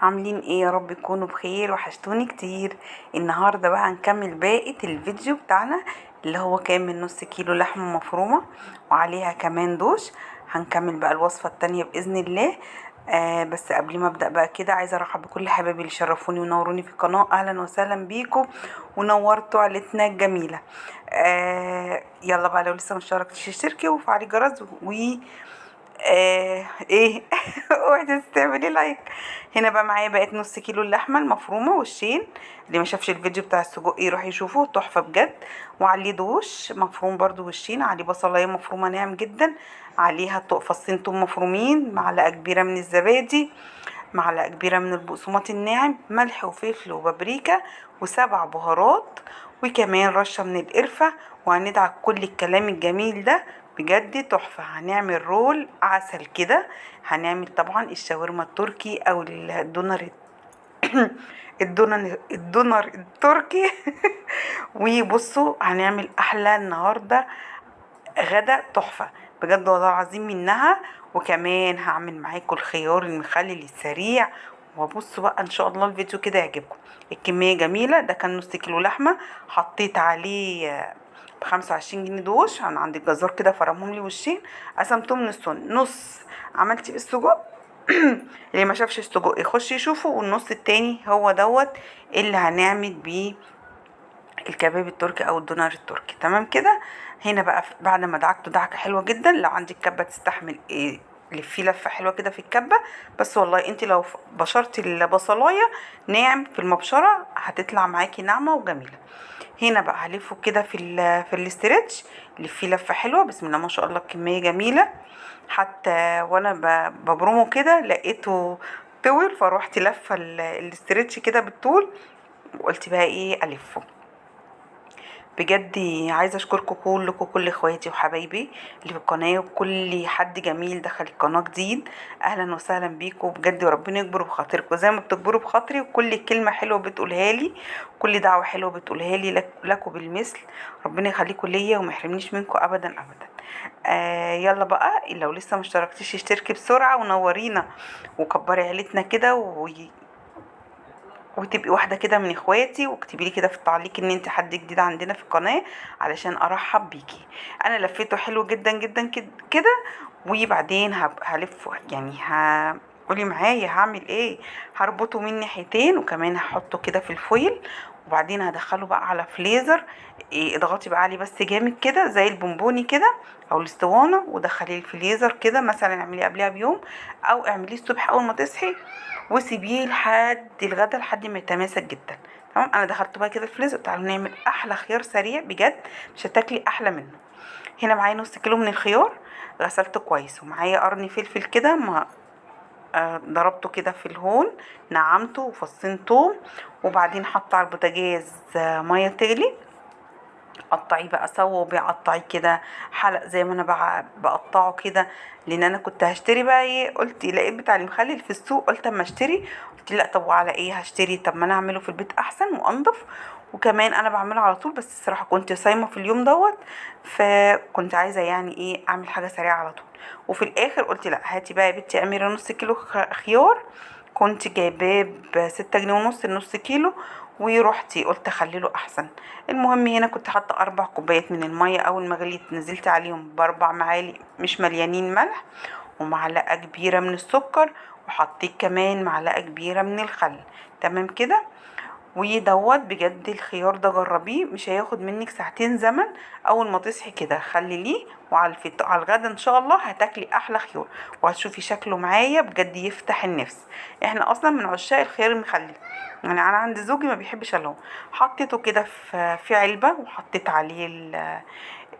عاملين ايه؟ يا رب تكونوا بخير، وحشتوني كتير. النهارده بقى هنكمل باقي الفيديو بتاعنا اللي هو كان من نص كيلو لحمه مفرومه وعليها كمان دوش. هنكمل بقى الوصفة التانية باذن الله. بس قبل ما ابدا بقى كده عايزه ارحب بكل حبايبي اللي شرفوني ونوروني في القناة. اهلا وسهلا بيكم ونورتوا عيلتنا الجميلة. يلا بقى، لو لسه ما اشتركتيش اشتركي وفعلي الجرس و ايه اوعي تنسي تعملي like. هنا بقى معايا بقت نص كيلو اللحمة المفرومه والشين، اللي ما شافش الفيديو بتاع السجق يروح يشوفه، تحفة بجد. وعليه دوش مفروم برده والشين، عليه بصلايه مفرومه ناعم جدا، عليها فصين توم مفرومين، معلقه كبيرة من الزبادي، معلقه كبيرة من البقسماط الناعم، ملح وفلفل وبابريكا وسبع بهارات، وكمان رشه من القرفه. وهندعك كل الكلام الجميل ده بجد تحفة. هنعمل roll عسل كده، هنعمل طبعا الشاورما التركي او الدونر الدونر التركي وبصوا هنعمل احلى النهارده غدا تحفة بجد والله العظيم منها. وكمان هعمل معاكم الخيار المخلل السريع. وبصوا بقى ان شاء الله الفيديو كده يعجبكم. الكمية جميلة، ده كان نص كيلو لحمه حطيت عليه ب25 جنيه دوش. انا عندي الجزار كده فرمهم لي وشين، قسمتهم نصين، نص عملت بالسجق اللي ما شافش السجق يخش يشوفه، والنص التاني هو دوت اللي هنعمل بيه الكباب التركي او الدونر التركي. تمام كده. هنا بقى بعد ما دعكته دعكه حلوة جدا، لو عندك كبه تستحمل ايه لفي لفه حلوة كده في الكبه. بس والله انت لو بشرتي البصلايه ناعم في المبشره هتطلع معاكي ناعمة وجميلة. هنا بقى هلفه كده في ال stretch، لفيه لفه حلوة بسم الله ما شاء الله، الكمية جميلة. حتى وانا ببرمه كده لقيته طول، فروحت لفه ال stretch كده بالطول وقلت بقى ايه الفه. بجد عايزه اشكركم كلكم، كل اخواتي وحبايبي اللي في القناة، وكل حد جميل دخل القناة جديد، اهلا وسهلا بيكم بجد. وربنا يكبر بخاطركم زي ما بتكبروا بخاطري، وكل كلمة حلوة بتقولها لي، كل دعوه حلوة بتقولها لي لكم بالمثل. ربنا يخليكم ليا وما يحرمنيش منكم ابدا ابدا. يلا بقى، لو لسه ما اشتركتيش اشتركي بسرعة ونورينا وكبري عيلتنا كده وتبقي واحدة كده من اخواتي. واكتبي لي كده في التعليق ان انت حد جديد عندنا في القناة علشان ارحب بيكي. انا لفيته حلو جدا جدا كده، وبعدين هلفه يعني قولي معايا هعمل ايه. هربطه من ناحيتين، وكمان هحطه كده في الفويل، وبعدين هدخله بقى على فليزر. اضغطي بقى عليه بس جامد كده زي البونبوني كده او الاسطوانة، ودخليه الفليزر كده، مثلا اعمليه قبلها بيوم او اعمليه الصبح اول ما تصحي، وسيبيه لحد الغدا لحد ما يتماسك جدا. تمام. انا دخلته بقى كده الفريزر. تعالوا نعمل احلى خيار سريع بجد مش هتاكلي احلى منه. هنا معايا نص كيلو من الخيار غسلته كويس، ومعايا قرن فلفل كده ما ضربته كده في الهون، نعمته وفصين توم، وبعدين حطه على البوتاجاز مية تغلي. قطعية بقى صوابع، قطعية كده حلق زي ما انا بقطعه كده، لان انا كنت هشتري بقى ايه، قلت لقيت بتاع المخلل في السوق، قلت اما اشتري، قلت لا طب وعلى ايه هشتري، طب ما انا اعمله في البيت احسن وانضف، وكمان انا بعمله على طول. بس الصراحة كنت صايمه في اليوم دوت، فكنت عايزه يعني ايه اعمل حاجة سريعة على طول. وفي الاخر قلت لا هاتي بقى يا بنتي اميره نص كيلو خيار، كنت جايباه ب6.5 جنيه النص كيلو، وروحتي قلت اخليله احسن. المهم هنا كنت حاطه 4 كوبايات من المية، اول ما غليت نزلت عليهم ب4 معالق مش مليانين ملح، ومعلقة كبيرة من السكر، وحطيت كمان معلقه كبيرة من الخل. تمام كده. ودوت بجد الخيار ده جربيه، مش هياخد منك ساعتين زمن. اول ما تصحي كده خليه، وعلى على الغدا ان شاء الله هتاكلي احلى خيار، وهتشوفي شكله معايا بجد يفتح النفس. احنا اصلا من عشاق الخيار المخلل، يعني انا عند زوجي ما بيحبش الا هو. حطيته كده في علبة، وحطيت عليه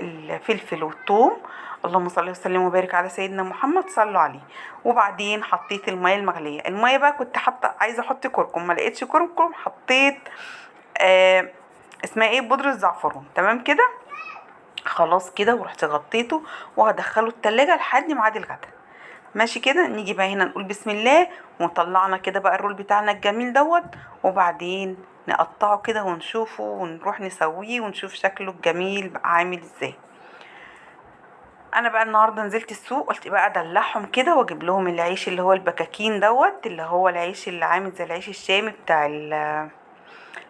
الفلفل والثوم، اللهم صل وسلم وبارك على سيدنا محمد صلوا عليه. وبعدين حطيت المية المغليه. المية بقى كنت حاطه عايزه احط كركم، ما لقيتش كركم، حطيت اسمها ايه بودره زعفران. تمام كده خلاص كده. ورحت غطيته وهدخله التلاجة لحد ميعاد الغدا. ماشي كده. نيجي بقى هنا نقول بسم الله، وطلعنا كده بقى الرول بتاعنا الجميل دوت، وبعدين نقطعه كده ونشوفه ونروح نسويه ونشوف شكله الجميل بقى عامل ازاي. انا بقى النهارده نزلت السوق، قلت بقى ادلعهم كده واجيب لهم العيش اللي هو البكاكين دوت، اللي هو العيش اللي عامل زي العيش الشامي بتاع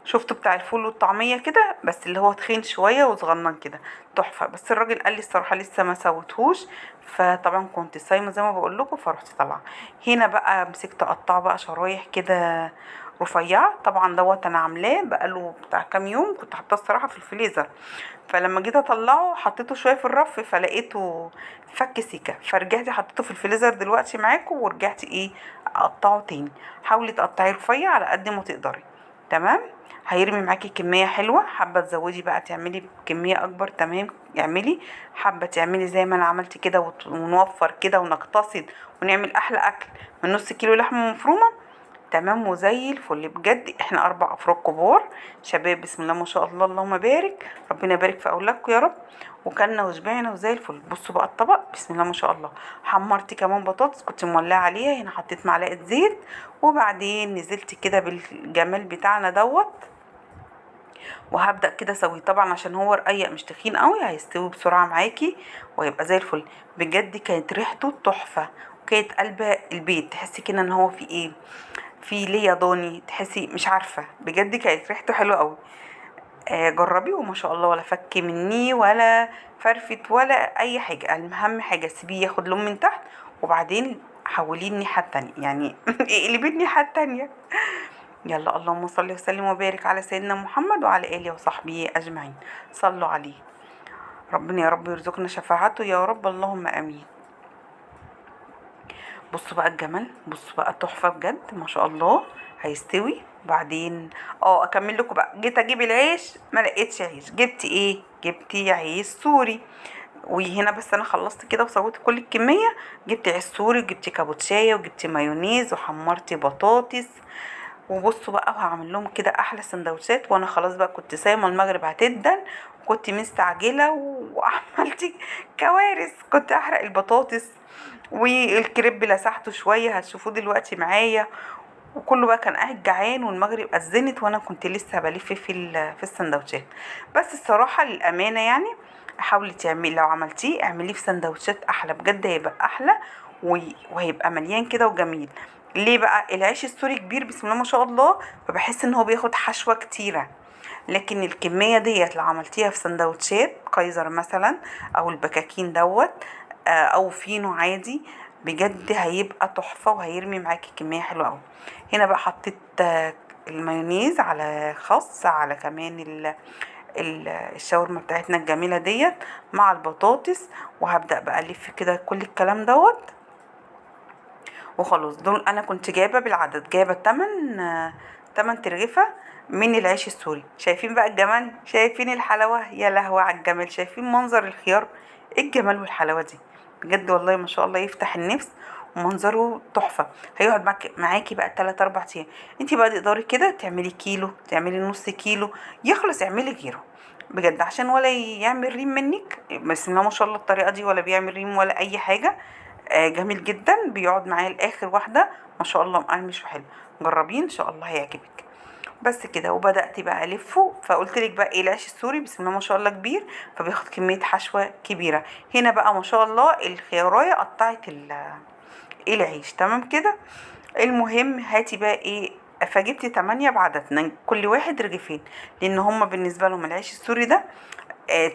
شفته بتاع الفول والطعميه كده، بس اللي هو تخين شوية وصغنن كده تحفة. بس الراجل قال لي الصراحة لسه ما سويتهوش، فطبعا كنت صايمه زي ما بقول لكم، فرحت طالعه. هنا بقى مسكت اقطعه بقى شرايح كده رفيعة. طبعا دوت انا عاملاه بقاله بتاع كام يوم، كنت حاطاه الصراحة في الفريزر، فلما جيت اطلعه حطيته شوية في الرف فلقيته فك سيكه، فرجعت حطيته في الفريزر دلوقتي معاكم، ورجعت ايه اقطعه تاني. حاولي تقطعيه رفيع على قد ما تقدري، تمام؟ هيرمي معاكي كمية حلوة. حابة تزودي بقى تعملي كمية اكبر، تمام اعملي. حابة تعملي زي ما انا عملت كده ونوفر كده ونقتصد ونعمل احلى اكل من نص كيلو لحمه مفرومه، تمام وزي الفل بجد. احنا 4 افراد كبار شباب، بسم الله ما شاء الله اللهم بارك، ربنا يبارك في اولادكم يا رب، وكلنا وشبعنا وزي الفل. بصوا بقى الطبق بسم الله ما شاء الله. حمرت كمان بطاطس كنت مولعه عليها، هنا حطيت معلقه زيت، وبعدين نزلت كده بالجمال بتاعنا دوت، وهبدا كده اسويه. طبعا عشان هو رقيق مش تخين قوي هيستوي بسرعة معاكي وهيبقى زي الفل بجد. كانت ريحته تحفة، وكانت قلبه البيت، تحسي كده ان هو في ايه، في ليا ضاني، تحسي مش عارفه بجد، كانت ريحته حلوة قوي. جربي وما شاء الله، ولا فك مني ولا فرفت ولا اي حاجة. اهم حاجة سيبيه ياخد لون من تحت، وبعدين حوليه الناحية التانية، يعني اقلبيه الناحية التانية. يلا اللهم صل وسلم وبارك على سيدنا محمد وعلى اله وصحبه اجمعين، صلوا عليه. ربنا يا رب يرزقنا شفاعته يا رب، اللهم امين. بصوا بقى الجمال، بصوا بقى تحفة بجد ما شاء الله. هيستوي. وبعدين اكمل لكم بقى. جيت اجيب العيش ما لقيتش عيش، جبت ايه؟ جبت عيش سوري. وهنا بس انا خلصت كده وسويت كل الكمية. جبت عيش سوري وجبت كابوتشايه وجبت مايونيز وحمرت بطاطس. وبصوا بقى وهعمل لهم كده احلى سندوتشات. وانا خلاص بقى كنت صايمه المغرب هتدن، وكنت مستعجلة وعملت كوارث، كنت احرق البطاطس والكريب لسحته شوية هتشوفوه دلوقتي معايا، وكله بقى كان قاعد جعان والمغرب اذنت وانا كنت لسه بلف في السندوتشات. بس الصراحة للامانة يعني حاولي تعملي، لو عملتيه اعمليه في سندوتشات احلى بجد، هيبقى احلى وهيبقى مليان كده وجميل. ليه بقى؟ العيش السوري كبير بسم الله ما شاء الله، فبحس ان هو بياخد حشوه كتيرة، لكن الكمية ديت لو عملتيها في سندوتشات كايزر مثلا او البكاكين دوت او فينو عادي بجد هيبقى تحفة وهيرمي معاكي كمية حلوة قوي. هنا بقى حطيت المايونيز على خس، على كمان الشاورما بتاعتنا الجميلة ديت مع البطاطس، وهبدا بقى الف كده كل الكلام دوت وخلاص. دول انا كنت جايبه بالعدد، جايبه 8 ترغيفه من العيش السوري. شايفين بقى الجمال، شايفين الحلاوة، يا لهوي على الجمال، شايفين منظر الخيار، ايه الجمال والحلاوه دي بجد والله ما شاء الله، يفتح النفس ومنظره تحفة. هيقعد معاكي بقى 3 4 ايام. انتي بقى تقدري كده تعملي كيلو، تعملي نص كيلو، يخلص اعملي غيره بجد، عشان ولا يعمل ريم منك. بسم الله ما شاء الله الطريقة دي ولا بيعمل ريم ولا اي حاجة. جميل جدا، بيقعد معايا لاخر واحدة ما شاء الله، مقرمش وحلو. جربيه ان شاء الله هيعجبك. بس كده. وبدات بقى الفه، فقلت لك بقى ايه، العيش السوري بسم الله ما شاء الله كبير، فبياخد كمية حشوه كبيرة. هنا بقى ما شاء الله الخيارايه قطعت العيش تمام كده. المهم هاتي بقى ايه، فجبت 8 بعددنا، كل واحد رغيفين، لان هما بالنسبة لهم العيش السوري ده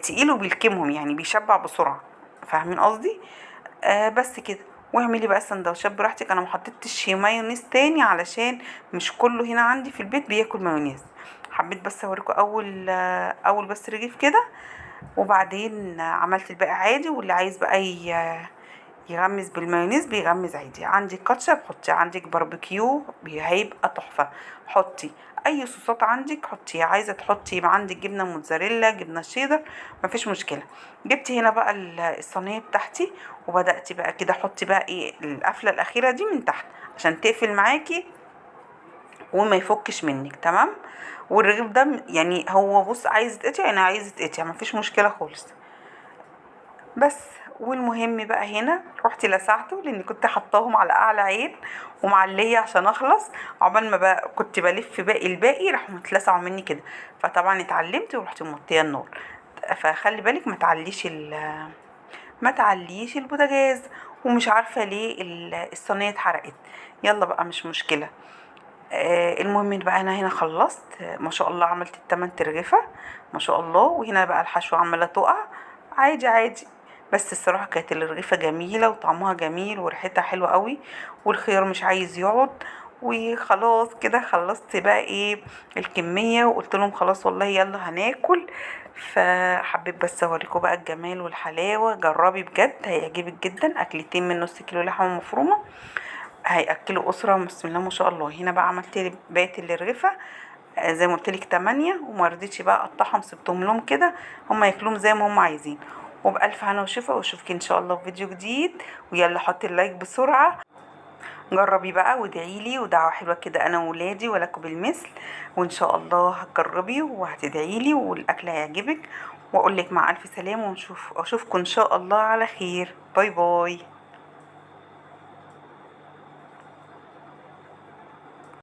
تقيل وبيلكمهم، يعني بيشبع بسرعة، فاهمين قصدي؟ بس كده. واعملي بقى السندوتشات براحتك. انا ما حطيتش مايونيز تاني علشان مش كله هنا عندي في البيت بياكل مايونيز، حبيت بس اوريكم اول بس رغيف كده، وبعدين عملت الباقي عادي. واللي عايز بقى يغمس بالمايونيز بيغمس عادي. عندك كاتشب حطي، عندك باربيكيو هيبقى تحفة، حطي اي صوصات عندك حطيها. عايزه تحطي عندك جبنه موتزاريلا، جبنه شيدر، مفيش مشكلة. جبت هنا بقى الصينية بتاعتي، وبدات بقى كده احط بقى ايه القفله الاخيرة دي من تحت عشان تقفل معاكي وما يفكش منك، تمام. والرغيف ده يعني هو بص عايز يتقطع، يعني عايز يتقطع، مفيش مشكلة خالص. بس والمهم بقى هنا رحت لسعته، لان كنت حطاهم على اعلى عين ومعليه عشان اخلص، عقبال ما بقى كنت بلف باقي الباقي راحوا متلسعوا مني كده، فطبعا اتعلمت ورحت موطيه النار. فخلي بالك ما تعليش البوتاجاز، ومش عارفه ليه الصينية اتحرقت. يلا بقى مش مشكلة. المهم بقى انا هنا خلصت، ما شاء الله عملت التمن ترغفه ما شاء الله. وهنا بقى الحشوه عماله تقع عادي عادي، بس الصراحة كانت الرغيفه جميلة وطعمها جميل وريحتها حلوة قوي، والخيار مش عايز يقعد. وخلاص كده خلصت بقى ايه الكمية، وقلت لهم خلاص والله يلا هناكل. فحبيت بس اوريكم بقى الجمال والحلاوه. جربي بجد هيعجبك جدا. اكلتين من نص كيلو لحمه مفرومه هياكلوا اسره بسم الله ما شاء الله. هنا بقى عملت بقية الرغيفه زي ما قلت لك 8، وما رضيتش بقى اقطعهم، سبتهم لهم كده هم ياكلوهم زي ما هم عايزين. وبألف هنا وشفا، واشوفك ان شاء الله في فيديو جديد. ويلا حطي ال like بسرعة، جربي بقى وادعي لي، ودعوة حلوة كده انا وولادي ولكم بالمثل. وان شاء الله هتجربي وهتدعي لي والاكل هيعجبك. واقول لك مع الف سلامه، واشوفكم ان شاء الله على خير. bye bye.